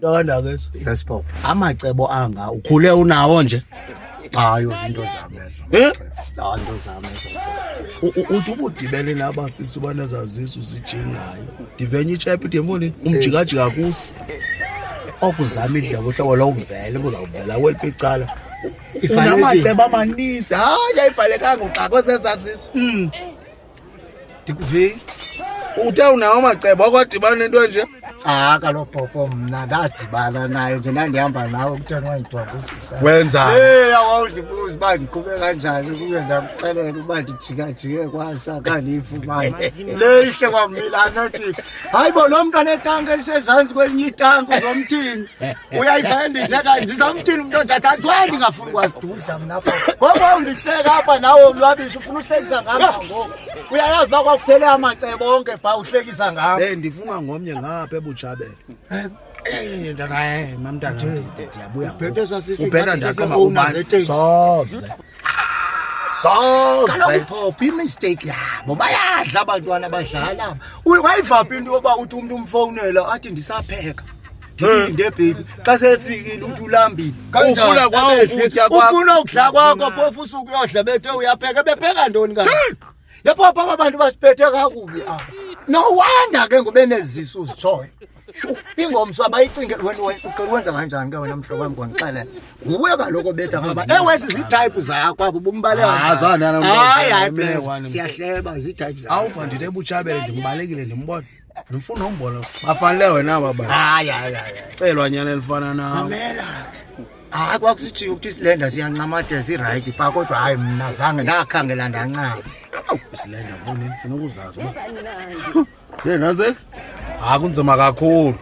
Nto ke. Yes, Pop. Amacebo anga ukhule unawo nje. Hayi, izinto zam ezo. Eh? Hayi, into zam ezo. Uthi ubudibene nabasisi banezazisu zijingayo. Ndivenye itshepi ithi mfondini umjikajika kusi. Okuzama idleko uhlobo lokuvela kuzawuvela kweliphi icala. Ifanelekile. Unamacebo amaninzi. Hayi, ayifanelekanga uxakwe sesasisu. Ndikuvile. Uthe unawo amacebo akwadibana nento enje? Cha, kaloku Popo, mna ndadibana nayo nje, ndandihamba nawe kuthengwa idwanguzisa. Wenza. Hey, awawundibuza uba ndiqhube kanjani kuye, ndakuxelela uba ndijikajike kwasa kandiyifumane. Le ihle kwamilana athi, hayi bo, lo mntu anetanki elisezantsi kwelinye itanki, uzomthini? Uyayiva ndithetha, ndizamthini umntu onjani? That's why ndingafuni kwasidudla mna apha. Ngoku undihleka apha nawe ulwabisa, ufuna uhlekisa ngam ngoku. Uyayazi uba kwakuphele amacebo onke phaa, uhlekisa ngam. Eh, ndifunga ngomnye ngapha ebutshabele. Eh, ntana, eh, mamntana, ndiyabuya. Uphethe sasisu Uphetha ingathi ndiyaqonda sese-owner ubani. zeteksi. Soze. Soze. Kaloku Phopho, imistake yabo, bayadla abantwana, badlala aba. Wayivaphi into yoba uthi umntu umfowunela athi ndisapheka, ndilinde baby, xa sefikile uthi ulambile? Kanjani? Ufuna kwawo ukutya kwakho. Ufuna ukudla kwakho, phofu usuke uyodla bethe uyapheka, bepheka ntoni kanje? Yephopho, aba bantu basiphethe kakubi aba. No wonder ke ngobe nezisu zitshoyo. Shu, ingomso abayicingeli. Wena uqela ukwenza kanjani ke wena, mhlobo wam? Ngondixelela, nguwe kaloku obetha ngaba. Ewe, ezi zii-type zakho abo bumbaleka. Ah, zana na- Hayi, hayi, Mne please. one. Siyahleba, zii-type zakho. Awuva, ndithi ebutshabele ndimbalekile, ndimbona. Ndimfuna umbona. Bafanele wena aba bantu. Hayi, hayi, hayi, hayi. Celwa nyana elifana nawe. Mamela ke, hayi, kwakusitshiwo ukuthi isilenda siyancamatela, si-right phaa, kodwa hayi, mna zange ndakhangela ndancama. Awu, isilenda mfondini, ndifuna ukuzazi uba. Ye, nantsika. Hayi, kunzima kakhulu.